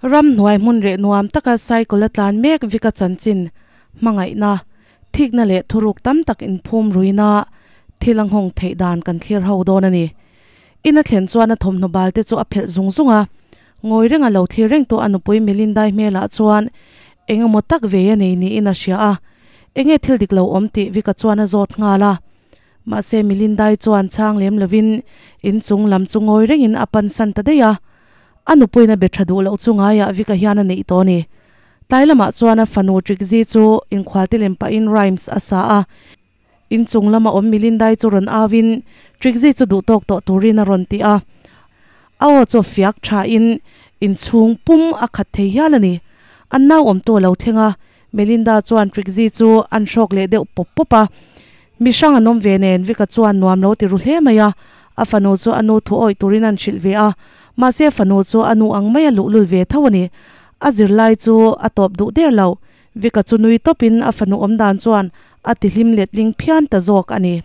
Ramhnuai hmun reh nuam taka cycle a tlan mek Vika chanchin hmangaihna, thikna leh thuruk tam tak inphum ruina thil a nghawng theih dan kan thlir ho dawn a ni. In a thlen chuan a thawmhnaw bal te chu a phelh zung zung a, ngawi renga lo thlir reng tawh a nupui Melindai hmelah chuan eng emaw tak ve a nei niin a hria a, enge thil dik lo awm tih Vika chuan a zawt nghal a. Mahse Melindai chuan chhang lem lovin inchung lam chu ngawi rengin a pansan ta daih a. A nupuiin a be tha duh loh chu ngaiah Vika hian a neih tawh a ni. Tlai lamah chuan a fanu Trixie chu inkhualte lem pahin rhymes a sa a. Inchung lama awm Melindai chu rawn auin Trixie chu duhtawk tawh turin a rawn ti a. A aw chu fiak thain inchhung pum a khat thei hial a ni. An nau awmtu a lo thleng a, Melinda chuan Trixie chu an hrawk leh deuh pawp pawp a. Mi hrang an awm ve nen Vika chuan nuam lo ti ru hle mai a, a fanu chu a nu thu awih turin an hrilh ve a, mahse a fanu chu a nu ang maia luhlul ve tho a ni. A zirlai chu a tawp duh der lo. Vika chu nui tawpin a fanu awm dan chuan a ti hlim letling phian ta zawk a ni.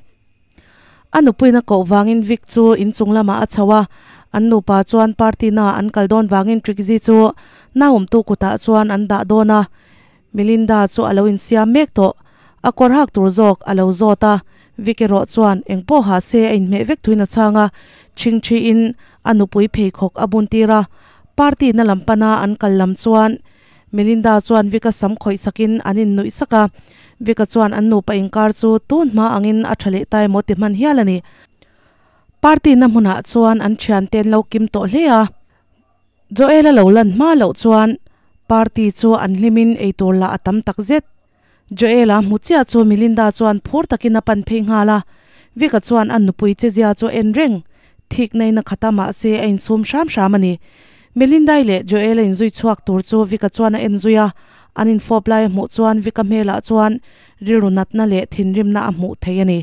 A nupuina koh vangin Vic chu inchung lamah a chho a, an nupa chuan party naah an kal dawn vangin Trixie chu naumtu kutah chuan an dah dawn a, Melinda chu a lo insiam mek tawh. A kawr hak tur zawk a lo zawt a, Vic erawh chuan eng pawh ha se a inhmeh vek thuin a chhang a, chhingchhiin a nupui pheikhawk a bun tir a, party na lam pana an kal lam chuan Melinda chuan Vic-a sam khawih sakin an innuih sak a, Vic-a chuan an nupa inkar chu tun hma angin a tha leh ta emaw ti hman hial a ni. Party na hmunah chuan an thiante an lo kim tawh hle a, Joel-a lo lan hma loh chuan party chu an hlimin eitur lah a tam tak zet. Joel-a hmu chiah chu Melinda chuan phur takin a pan phei nghal a, Vic-a chuan a nupui che zia chu a en reng. Thik nain a khat a mahse a insum hram hram a ni. Melindai leh Joel-a inzui chhuak tur chu Vic-a chuan a en zui a, an infawp lai a hmuh chuan Vic-a hmelah chuan rilru natna leh thinrimna a hmuh thei a ni.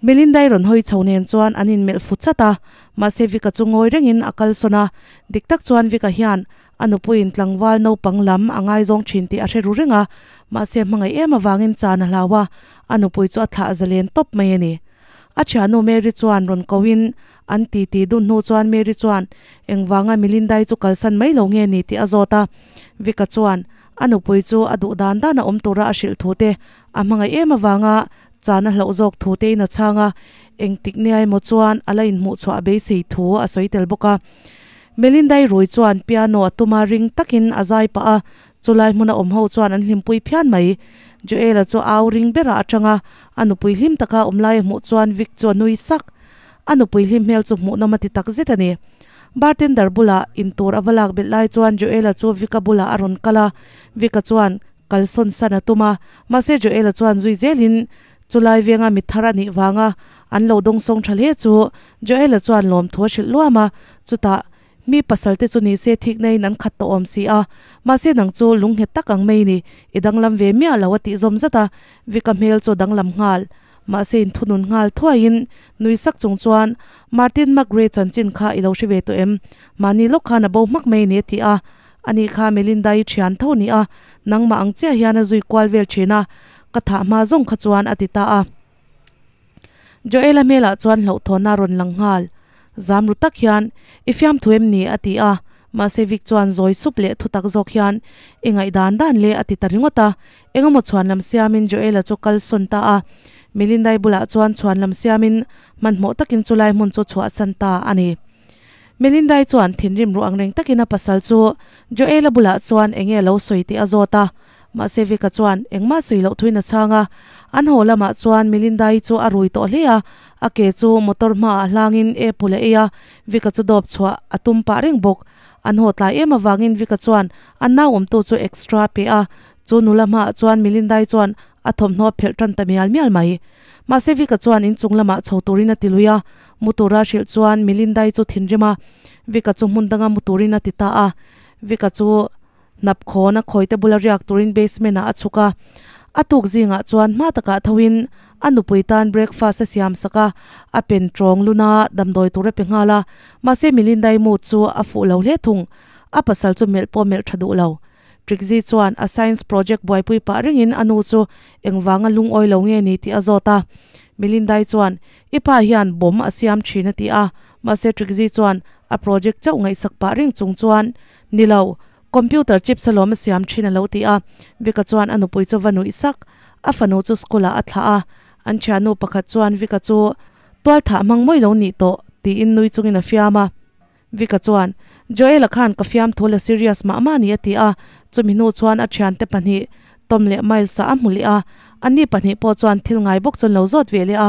Melindai rawn hawi chho nen chuan an inmelh fu chat a, mahse Vic-a chu ngawi rengin a kalsawn a, dik tak chuan Vic-a hian A nupuiin tlangval naupang lam a ngaizawng thin tih a hre ru reng a, mahse hmangaih em avangin chan a hlau a, a nupui chu a thlah zalen tawp mai a ni. A thiannu Mary chuan rawn kohin an titi dun hnu chuan Mary chuan engvanga Melindai chu kalsan mai lo nge ni tih a zawt a, Vica chuan a nupui chu a duh dan dan a awm tura a hrilh thu te a hmangaih em avanga chan a hlauh zawk thu tein a chhang a, engtik nia emaw chuan a la inhmuhchhuah a beisei thu a sawi tel bawk a. Melindai rui chuan piano a tum a, ring takin a zai pah a, chulai hmuna awm ho chuan an hlimpui phian mai. Joel-a chu au ring berah a tang a, a nupui hlim taka awm lai a hmuh chuan Vic chu a nui sak. A nupui hlim hmel chu hmuhnawm a ti tak zet a ni. Bartender bulah intur a va lak belh lai chuan Joel-a chu Vic-a bulah a rawn kal a, Vic-a chuan kalsawn san a tum a, mahse Joel-a chuan zui zelin chulai venga mi thar a nih vanga an lo dawngsawng tha hle chu Joel-a chuan lawmthu a hrilh luam a, chutah mi pasal te chu ni se thik naiin an khat tawh awm si a, mahse nang chu lungnghet tak ang mai ni, i danglam ve miah lo a tih zawm zat a, Vic-a hmel chu danglam nghal. Mahse inthunun nghal thuaiin nui sak chung chuan Martin McGray chanchin kha i lo hre ve tawh em? Mahni lawk khan a bo hmak mai ni a ti a, ani kha Melinda-i thian tho a ni a, nangmah ang chiah hian a zui kual vel thin a, ka thah hma zawng kha chuan a ti ta a. Joel-a hmelah chuan hlauhthawnna a rawn lang nghal. Zam ru tak hian, I fiamthu em ni? a ti a, mahse Vic chuan zawi sup leh thu tak zawk hian, I ngaihdan dan le a ti ta ringawt a. Engemaw chhuanlam siamin Joel-a chu kal sawn ta a. Melinda-i bulah chuan chhuanlam siamin hmanhmawh takin chulai hmun chu chhuahsan ta a ni. Melinda-i chuan thinrim ruh angreng takin a pasal chu Joel-a bulah chuan enge lo sawi tih a zawt a. Mahse Vic-a chuan engmah sawi loh thuin a chhang a. An haw lamah chuan Melinda-i chu a rui tawh hle a, a ke chu motor hmaah hlangin apple a ei a, Vic-a chu dawp chhuah a tum pah reng bawk. An haw tlai em avangin Vic-a chuan a nauawmtu chu extra pe a, chu nula hmaah chuan Melinda-i chuan a thawmhnaw a phelh tan ta mial mial mai. Mahse Vic-a chuan inchung lamah chho turin a ti lui a, mu tura hrilh chuan Melinda-i chu thinrim a, Vic-a chu hmun danga mu turin a ti ta a. Vic-a chu hnap khawn a khawite bula riak turin basement ah a chhuk a. A tuk zingah chuan hma takah thoin a nupui tan breakfast a siam sak a, a pen tawng luna damdawi tur a pe nghal a. Mahse Melinda-i mood chu a fuh lo hle thung. A pasal chu melh pawh melh tha duh lo. Trixie chuan a science project buaipui pah ringin a nu chu engvanga lungawi lo nge ni tih a zawt a. Melindai chuan, I pa hian bomb a siam thin a ti a. Mahse Trixie chuan a project chauh ngaihsak pah ring chung chuan, Ni lo, Computer chips alawm a siam thin a lo ti a, Vic-a chuan a nupui chu va nuih sak. A fanu chu school ah a thlah a, an thiannu pakhat chuan Vic-a chu tual thah hmang mawi lo nih tawh tiin nui chungin a fiam a. Vic-a chuan, Joel-a khan ka fiam thu la serious mah mah ni a ti a, chumi hnu chuan a thiante pahnih Tom leh Miles-a a hmu leh a, anni pahnih pawh chuan thil ngai bawk chuan lo zawt ve leh a.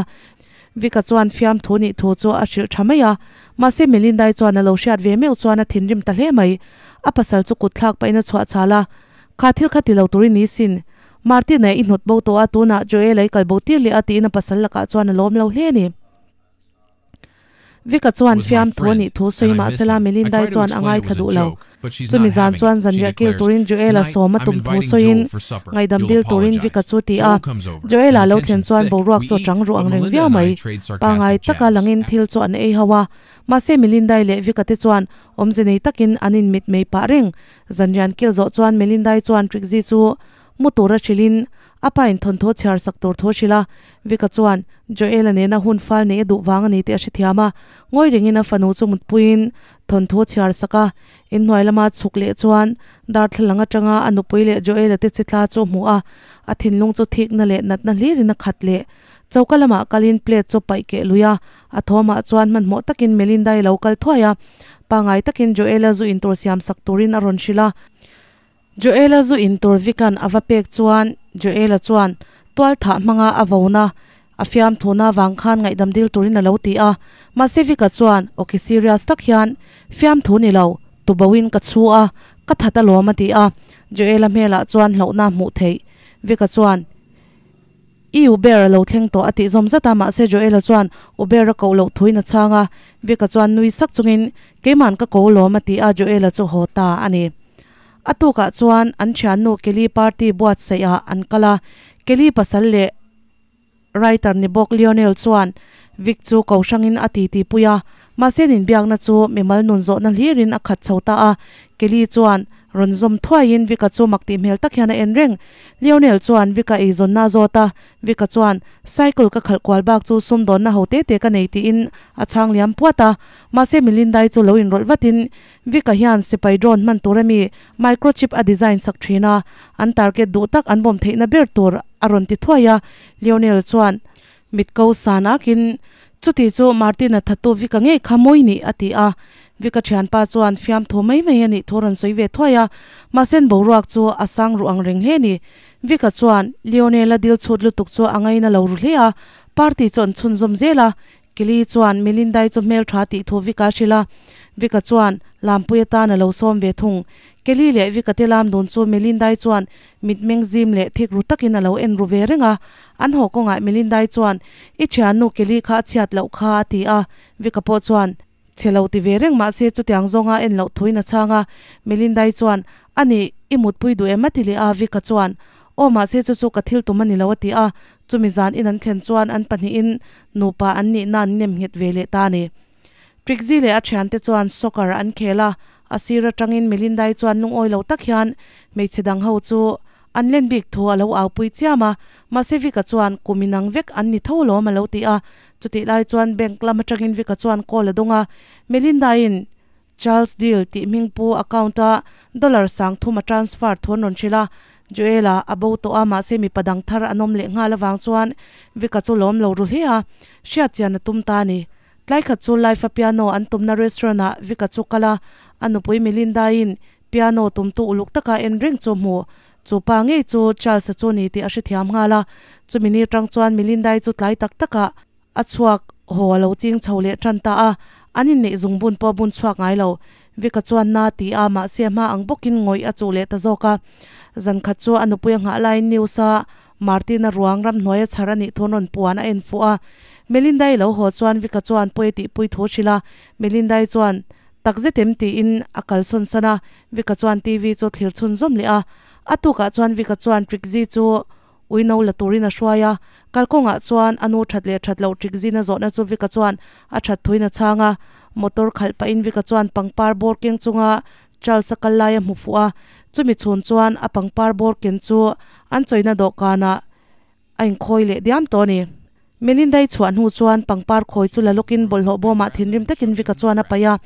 Vic-a chuan fiam thu nih thu chu a hrilh tha mai a, mahse Melinda-i chuan a lo hriat ve meuh chuan a thinrim ta hle mai. A pasal chu kut thlak pahin a chhuah chhal a, Kha thil kha ti lo turin ni sin. Martin-a i hnawt bo tawh a, tunah Joel-a i kal bo tir leh a tiin a pasal lakah chuan a lawm lo hle a ni. Vic-a chuan was my fiamthu a friend, nih thu and sawi I mah miss sela him. I Melinda-i try to chuan a explain it ngaithla was a duh lo. joke, but she's Chumi not zan having chuan it. She zanriah kil declares, turin Joel-a Tonight, sawm a I'm tum thu inviting sawiin Joel for supper. ngaihdam You'll dil turin Vic-a apologize. chu ti a. Joel comes over, Joel-a and the lo thlen tension's chuan thick. boruak We chu a eat, chang ruh but ang reng Melinda viau and I mai. trade Pangai sarcastic taka jabs. langin thil chu an ei ho a, mahse Melinda-i leh Vic-a te chuan awmze nei takin an inmit mei pah reng. Zanrian kil zawh chuan Melinda-i chuan Trixie chu mu tura hrilhin a pa in thawnthaw chhiar sak tur thu a hrilh a, Vic-a chuan Joel-a nena hun fal neih a duh vang a ni tih a hrethiam a, ngawi rengin a fanu chu mutpuiin thawnthu a chhiar sak a, inhnuai lama chhuk leh chuan darthlalang atanga a nupui leh Joel-a te chitla chu a hmu a, a thinlung chu thikna leh natna hlirin a khat leh. Choka lamah kalin plate chu paih keh lui a, a thawmah chuan hmanhmawh takin Melinda-i lo kal thuai a, pangai takin Joel-a zu intur siam sak turin a rawn hrilh a. Joel-a zu in tur Vic-a'n a va pek chuan Joel-a chuan tual thah hmanga a vona a fiamthuna vang khan ngaihdam dil turin a lo ti a. Mahse Vic-a chuan awki serious tak hian, Fiamthu ni lo, tuboin ka chhu a, ka that alawm a ti a. Joel-a hmelah chuan hlauhna a hmuh theih. Vic-a chuan. I Uber a lo thleng tawh a tih zawm zat a, mahse Joel-a chuan Uber a koh loh thuin a chhang a, Vic-a chuan nui sak chungin Keima'n ka ko lawm a ti a, Joel-a chu haw ta a ni. A tukah chuan an thiannu Kelly party buatsaih ah an kal a, Kelly pasal leh writer ni bawk Lionel chuan Vic chu ko hrangin a titi pui a, mahse an inbiakna chu mimal nun zawhna hlirin a khat chho ta a, Kelly chuan Rawn zawm thuaiin Vika chu mak tih hmel tak hian a en reng. Lionel chuan Vika eizawnna a zawt a, Vika chuan, Cycle ka khalh kual bak chu sumdawnna ho te te ka nei tiin a chhang liam puat a. Mahse Melindai chu lo inrawlh vatin, Vika hian sipai drone hman tur ami microchip a design sak thin a, an target duh tak an bawm theihna ber tur a rawn ti thuai a. Lionel chuan mitko san akin, Chuti chu Martin-a thattu Vika ngei kha mawi nih, a ti a. Vika thianpa chuan fiamthu mai mai a nih thu rawn sawi ve thuai a, mahse boruak chu a sang ruh ang reng hle a ni. Vika chuan Lionel-a dil chhut lutuk chu a ngaina lo ru hle a, party chu an chhunzawm zel a. Kelly chuan Melinda-i chu hmeltha tih thu Vika a hrilh a, Vika chuan Lampui atan a lo sawm ve thung. Kelly leh Vika te lam dun chu Melinda-i chuan mitmeng zim leh thik ru takin a lo en ru ve reng a. An haw kawngah Melinda-i chuan, I thiannu Kelly kha a chhiat loh kha, a ti a. Vika pawh chuan, Chhe lo ti ve reng mahse chutiang zawnga en loh thuin a chhang a. Melinda-i chuan, A nih, i mutpui duh em? a ti leh a. Vika chuan, Aw mahse chu chu ka thil tum a ni lo a ti a. Chumi zan in an thlen chuan an pahnihin nupa an nihna an nem nghet ve leh ta a ni. Trixie leh a thiante chuan soccer an khel a, a sir atangin Melinda-i chuan lungawi lo tak hian hmeichhe dang ho chu an len bik thu a lo aupui chiam a, mahse Vic-a chuan kum inang vek an ni tho lawm a lo ti a. Chutih lai chuan bank lam atangin Vic-a chuan call a dawng a, Melinda-in Charles Deal tih hmingpu account-a dollar 3000 a transfer thu an rawn hrilh a, Joel-a a bo tawh a, mahse mipa dang thar an awm leh nghal avang chuan Vic-a chu lawm lo ru hle a, hriat chian a tum ta a ni. Tlai khat chu live-a piano an tumna restaurant-ah Vic-a chu kal a, a nupui Melinda-in piano tumtu uluk taka en reng chu hmu. Chu pa ngei chu Charles-a chu ni tih a hrethiam nghal a, chumi ni atang chuan Melinda-i chu tlai tak takah a chhuak haw a lo ching chho leh tan ta a, an inneih zung bun pawh a bun chhuak ngai lo. Vic-a chuan na ti a, mahse a hma ang bawkin ngawih a chuh leh ta zawk a. Zan khat chu a nupui a nghah laiin news-a Martin-a ruang ramhnuai a chhar a nih thu an rawn puan a en fuh a. Melinda-i lo haw chuan Vic-a chuan pawi a tihpui thu a hrilh a, Melinda-i chuan tak zet em tiin a kalsawn san a, Vic-a chuan TV chu thlir chhunzawm leh a. A tukah chuan Vic-a chuan Trixie chu Ui no la turin a hruai a, kalkawngah chuan a nu that leh that loh ṭik zin a zawhna chu Vic-a chuan a that thuin a chhang a. Motor khalh pahin Vic-a chuan pangpar bawr keng chunga Charles-a kal lai a hmu fuh a, chumi chhun chuan a pangpar bawr ken chu an chawina dawhkanah a inkhawi leh diam tawh a ni. Melindai chhuah hnu chuan pangpar khawi chu la lawkin bawlhhlawh bawmah thinrim takin Vika chuan a paih a.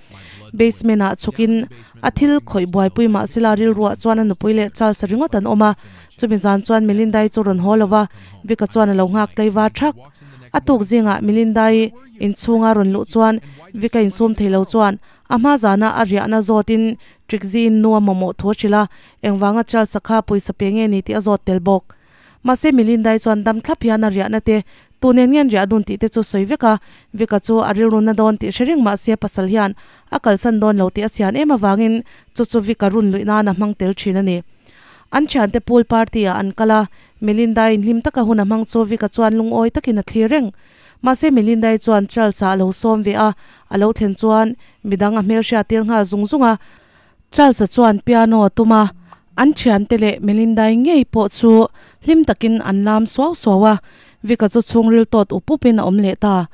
Basement ah chhukin a thil khawih buaipui mahsela rilruah chuan a nupui leh Charles-a ringawt an awm a. Chumi zan chuan Melindai chu rawn haw lo va, Vika chuan a lo nghak tlaivar thak. A tuk zingah Melindai inchhunga rawn luh chuan Vika insum thei lo chuan a hma zana a riahna zawtin Trixie-in nu a mamawh thu a hrilh a, engvanga Charles-a kha pawisa pe nge ni tih a zawt tel bawk. Mahse Melindai chuan dam thlap hian a riahna te, tu nen nge an riah dun tih te chu sawi vek a, Vika chu a rilru na dawn tih hre reng mahse pasal hian a kalsan dawn lo tih a chhian em avangin chu chu Vika run luih nan a hmang tel thin a ni. An thiante pool party ah an kal a, Melindai inhlim taka hun a hmang chu Vika chuan lungawi takin a thlir reng. Mahse Melindai chuan Charles-a a lo sawm ve a, a lo thlen chuan midang a hmelhriat tir nghal zung zung a, Charles-a chuan piano a tum a, an thiante leh Melinda-i ngei pawh chu hlim takin an lam suau suau a, Vic-a chu chhungril tawt up upin a awm leh ta.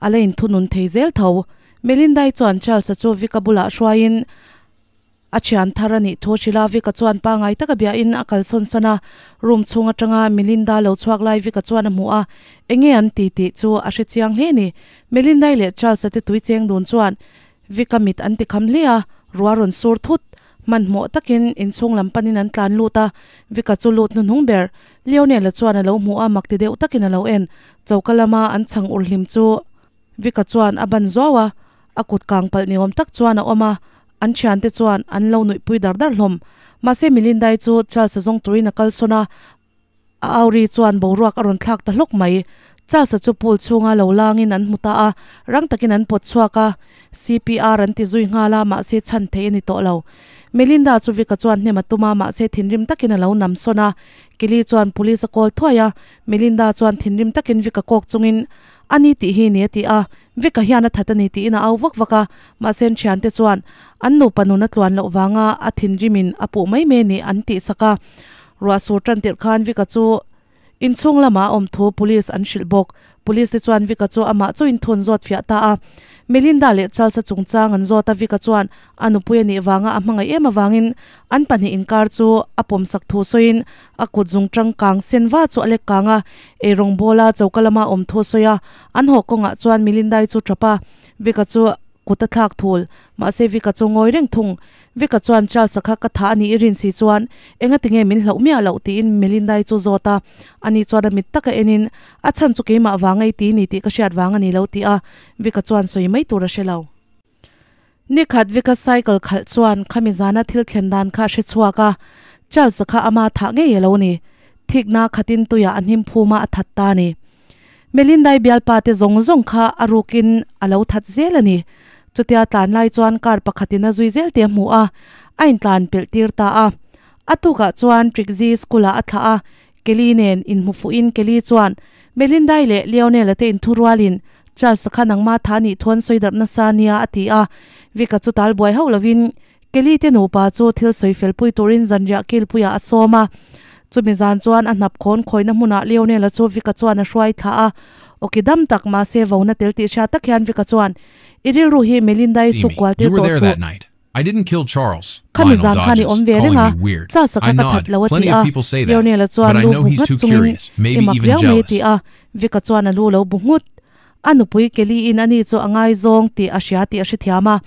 A la inthunun thei zel tho. Melinda-i chuan Charles-a chu Vic-a bulah hruaiin a thian thar a nih thu a hrilh a, Vic-a chuan pangai taka biahin a kalsawn san a, room chhung atanga Melinda lo chhuak lai Vic-a chuan a hmu a, enge an ti tih chu a hre chiang hle ni. Melinda-i leh Charles-a te tui cheng dun chuan Vika mit an ti kham hle a, rua rawn sur thut. Hmanhmawh takin inchhung lam panin an tlan lut a, Vika chu lut hnuhnung ber. Leonela chuan a lo hmuh a, mak ti deuh takin a lo en. Choka lama an chhang ur hlim chu Vika chuan a ban zuau a, a kut kang palh ni awm tak chuan a awm a, an thiante chuan an lo nuihpui dar dar hlawm. Mahse Melindai chu Charles-a zawng turin a kalsawn a, A auri chuan boruak a rawn thlak ta hlawk mai. Charles-a chu pool chhunga lo langin an hmu ta a, rang takin an pawt chhuak a. CPR an ti zui nghal a, mahse chhan theih a ni tawh lo. Melinda chu Vic-a chuan hnem a tum a, mahse thinrim takin a lo nam sawn a. Kelly chuan police a call thuai a, Melinda chuan thinrim takin Vic-a kawk chungin, A ni tih hi ni a ti a, Vic-a hian a that a ni tiin a au vak vak a, mahse an thiante chuan an nupa nun a tluan loh vanga a thinrimin a puh mai mai a ni an tihsak a. Ruah sur tan tirh khan Vika chu inchhung lamah a awm thu police an hrilh bawk. Police te chuan Vika chu amah chu inthun zawt fiah ta a. Melinda leh Charles-a chungchang an zawt a, Vika chuan a nupui a nih vanga a hmangaih em avangin an pahnih inkar chu a pawmsak thu sawiin a kut zung tangkang sen va chu a lek kang a, eirawng bawla choka lama awm thu sawi a, an haw kawngah chuan Melinda-i chu tap a, Vika chu kut a thlak thul. Mahse Vika chu ngawi reng thung. Vika chuan Charles-a kha ka tha a nih i rin si chuan enga tinge min hlauh miah loh tiin Melinda-i chu zawt a, ani chuan a mit taka enin a chhan chu keimah vang ei ti ni tih ka hriat vang a ni lo ti a, Vika chuan sawi mai tur a hre lo. Nikhat Vika cycle khalh chuan khami zana thil thlen dan kha a hre chhuak a, Charles-a kha ama thah ngei a lo ni. Thikna khatin tuiah a hnim phum a, a that ta a ni. Melindai bialpa te zawng zawng kha a rukin a lo that zel a ni. Chutia tlan lai chuan car pakhatin a zui zel tih a hmu a, a intlan pelh tir ta a. A tukah chuan Trixie school-ah a thlah a, Kelly nen inhmu fuhin Kelly chuan Melindai leh Lionel-a te inthurualin Charles-a kha nangma tha nih thu an sawi darh nasa nia a ti a. Vic-a chu tal buai hauh lovin Kelly te nupa chu thil sawi fel pui turin zanriah kilpuiah a sawm a. Chumi zan chuan a hnap khawn khawina hmunah Leonela chu Vic-a chuan a hruai thlah a. Awki dam tak mahse vona tel tih hriat tak hian Vic-a chuan, I rilru hi Melinda-i See suk me. kual You tir were tawh there suh. that night. I didn't kill Charles, Khami Lionel zan khan i dodges, awm ve calling reng a, me weird. Charles-a I kha ka nod. that lo a ti Plenty of a. people say that, Leonela chuan but I lu know bu he's nghat too chungin, curious, I maybe mak even riau mai a jealous. ti a. Vic-a chuan a lu lo bu nghut. A nupui Kelly-in ani chu a ngaizawng tih a hria tih a hrethiam a,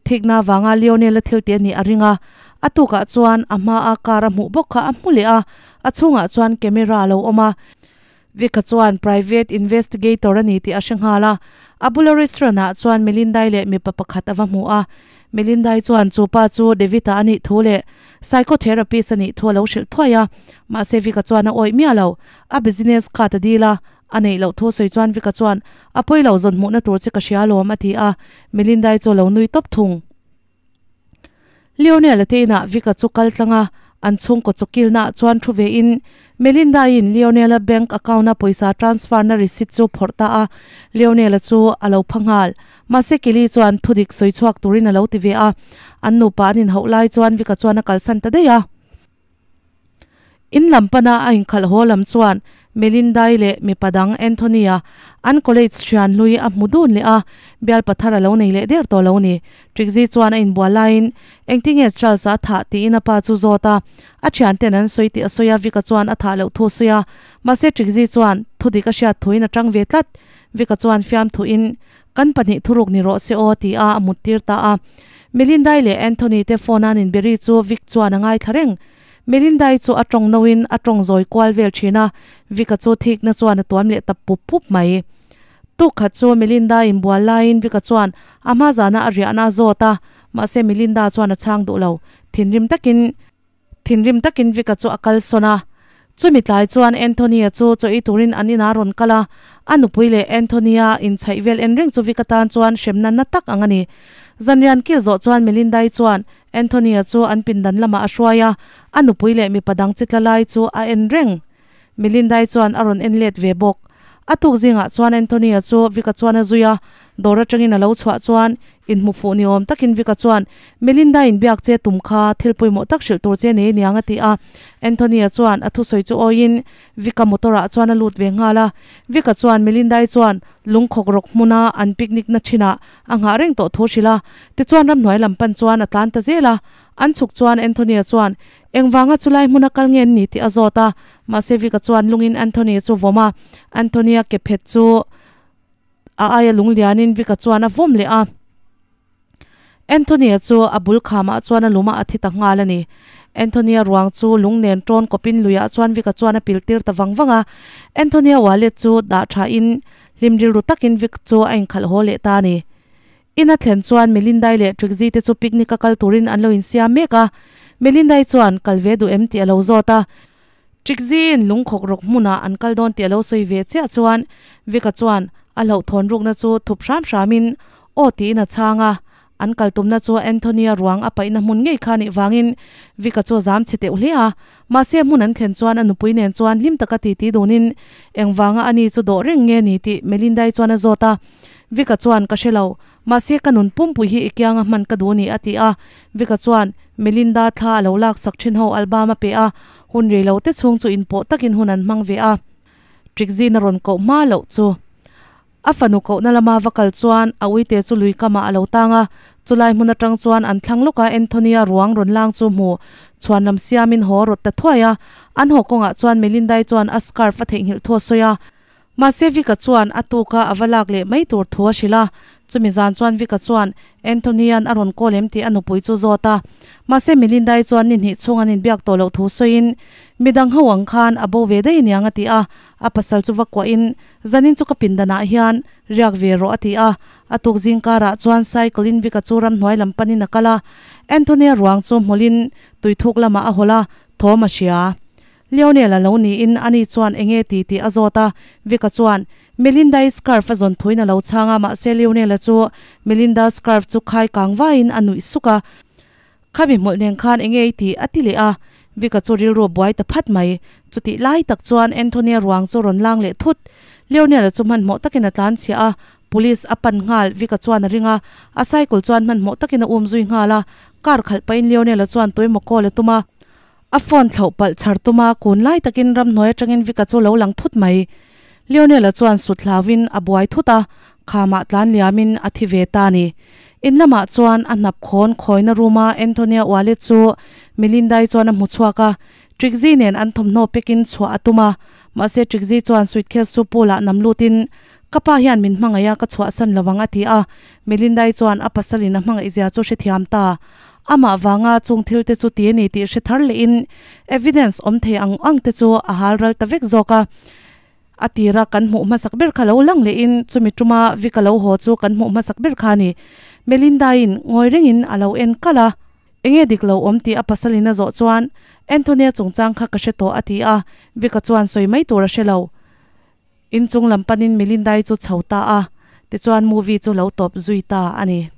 thikna vanga Lionel-a thil tih a nih a ring a. A tukah chuan a hmaa car a hmuh bawk kha a hmu leh a, a chhungah chuan camera a lo awm a. Vic-a chuan private investigator a ni tih a hre nghal a. A bula restaurant-ah chuan Melinda-i leh mipa pakhat a va hmu a. Melinda-i chuan chu pa chu David-a a nih thu leh psychotherapist a nih thu a lo hrilh thuai a. Mahse Vic-a chuan a awih miah lo. A business card a dil a, A neih loh thu sawi chuan Vika chuan, A pawi lo zawn hmuhna tur che ka hria alawm a ti a, Melindai chu a lo nui tawp thung. Lionel-a te inah Vika chu kal tlang a, an chhungkaw chaw kilnaah chuan thu ve in Melindaiin Lionel-a bank account-a pawisa transfer-na receipt chu phawrh ta a, Lionel-a chu a lo pha nghal. Mahse Kelly chuan thudik sawi chhuak turin a lo ti ve a, an nupa an inhauh lai chuan Vika chuan a kalsan ta daih a. In lam pana a inkhalh haw lam chuan Melindai leh mipa dang Anthony-a an college thian hlui a hmu dun leh a, bialpa thar a lo nei leh der tawh lo ni. Trixie chuan a inbual laiin, Engtinge Charles-a a thah? tiin a pa chu zawt a. A thianten an sawi tih a sawi a, Vic-a chuan a thah loh thu a sawi a. Mahse Trixie chuan thudik a hriat thuin a tang ve tlat. Vic-a chuan fiamthuin, Kan pahnih thuruk ni rawh se aw, ti a a muttir ta a. Melindai leh Anthony te phone a an inberi chu Vic chuan a ngaithla reng. Melindai chu a tawng noin a tawng zawi kual vel thin a, Vic-a chu thikna chuan a tuam leh ta pup pup mai. Tuk khat chu Melinda inbual laiin Vic-a chuan a hma zana a riahna a zawt a, mahse Melinda chuan a chhang duh lo. Thinrim takin thinrim takin Vic-a chu a kalsawn a. Chumi tlai chuan Anthony-a chu chaw ei turin an inah a rawn kal a, a nupui leh Anthony-a inchhaih vel en reng chu Vic-a tan chuan hremna na tak ang a ni. Zanrian kil zawh chuan Melinda-i chuan Anthony-a chu an pindan lamah a hruai a, a nupui leh mipa dang chi tla lai chu a en reng. Melinda-i chuan a rawn en let ve bawk. A tuk zingah chuan Anthony-a chu Vic-a chuan a zui a, dawr atangin a lo chhuah chuan inhmu fuh ni awm takin Vic-a chuan, Melinda-in biak che tum kha thil pawimawh tak hrilh tur che nei aniang a ti a. Anthony-a chuan a thusawi chu awiin Vic-a motor-ah chuan a lut ve nghal a. Vic-a chuan Melinda-i chuan lungkhawk rawk hmuna an picnic na thinah A nghah reng tawh thu hrilh a, tichuan ramhnuai lam pan chuan a tlan ta zel a. An chhuk chuan Anthony-a chuan, Engvanga chulai hmuna kal nge an ni tih a zawt a, mahse Vic-a chuan lungin Anthony-a chu vawm a, Anthony-a ke phet chu a aia lung lianin Vic-a chuan a vawm leh a. Anthony-a chu a bul khamah chuan a lum a, a thi ta nghal a ni. Anthony-a ruang chu lung nen tawn kawpin luiah chuan Vic-a chuan a pil tir ta vang vang a. Anthony-a wallet chu dah thain Hlim rilru takin Vic chu a inkhalh haw leh ta a ni. In a thlen chuan Melindai leh Trixie te chu picnic a kal turin an lo insiam mek a. Melindai chuan kal ve duh em tih a lo zawt a. Trixie in lungkhawk rawk hmunah an kal dawn tih a lo sawi ve chiah chuan Vic-a chuan a hlauhthawn rukna chu thup hram hramin aw tiin a chhang a. An kal tumna chu Anthony-a ruang a paihna hmun ngei kha nih vangin Vic-a chu a zam chhe teuh hle a. Mahse hmun an thlen chuan a nupui nen chuan hlim taka titi dunin engvanga ani chu dawh reng nge ni tih Melinda-i chuan a zawt a. Vic-a chuan ka hre lo, mahse ka nun pumpui hi i kianga hman ka duh ni a ti a. Vic-a chuan Melinda thla a lo laksak thin ho album a pe a, hun rei lo te chhung chu inpawh takin hun an hmang ve a. Trixie-in a rawn koh hma loh chu. A fanu kohna lama va kal chuan a uite chu lui kamah a lo tang a, chulai hmun atang chuan an thlang lawk a Anthony-a ruang rawn lang chu hmu chhuan lam siamin haw rawt ta thuai a. An haw kawngah chuan Melinda-i chuan a scarf a theihnghilh thu a sawi a. Mahse Vic-a chuan a tuka a va lak leh mai tur thu a hrilh a. Chumi zan chuan Vic-a chuan Anthony-a'n a rawn call em tih a nupui chu zawt a. Mahse Melinda-i chuan ni hnih chhung an inbiak tawh loh thu sawiin midang ho ang khan a bo ve daih aniang a ti a. A pasal chu va kuahin Zanin chu ka pindanah hian riak ve rawh a ti a, a tuk zing karah chuan cycle in Vic-a chu ramhnuai lam panin a kal a, Anthony-a ruang chu hmawlhin tuithuk lamah a hawlh a, thawm a hria. Leonel a lo niin ani chuan enge ti tih a zawt a, Vic-a chuan Melinda-i scarf a zawn thuin a lo chhang a, mahse Leonel-a chu Melinda scarf chu khai kang vaiin a nuih suk a. Khami hmawlh nen khan enge i tih? a ti leh a, Vic-a chu rilru a buai ta phat mai. Chutih lai tak chuan Anthony-a ruang chu rawn lang leh thut. Leonel-a chu hmanhmawh takin a tlan chhiah a, police a pan nghal. Vic-a chuan a ring a, a cycle chuan hmanhmawh takin a um zui nghal a. Car khalh pahin Leonel-a chuan tuemaw call a tum a, a phone thlauh palh chhar tum a, kun lai takin ramhnuai atangin Vic-a chu lo lang thut mai. Leonel-a chuan sut hlauhin a buai thut a, khamah tlan liamin a thi ve ta a ni. In lamah chuan a hnap khawn khawina room-a Antonia wallet chu Melinda-i chuan a hmu chhuak a, Trixie nen an thawmhnaw pekin chhuah a tum a, mahse Trixie chuan suitcase chu pool-ah nam lutin, Ka pa hian min hmangaih a, ka chhuahsan lo ang a ti a, Melinda-i chuan a pasalin a hmangaihzia chu hrethiam ta. Amah vanga chung thil te chu ti a ni tih hre thar lehin evidence awm thei ang ang te chu a hal ral ta vek zawk a. A tira kan hmuh hmasak ber kha lo lang lehin chumi tuma Vic-a lo haw chu kan hmuh hmasak ber kha a ni. Melinda-in ngawi rengin a lo en kalh a. Enge dik lo awm tih a pasalin a zawh chuan Anthony-a chungchang kha ka hre tawh a ti a, Vic-a chuan sawi mai tur a hre lo. Inchung lam panin Melinda-i chu chho ta a, tichuan movie chu lo tawp zui ta a ni.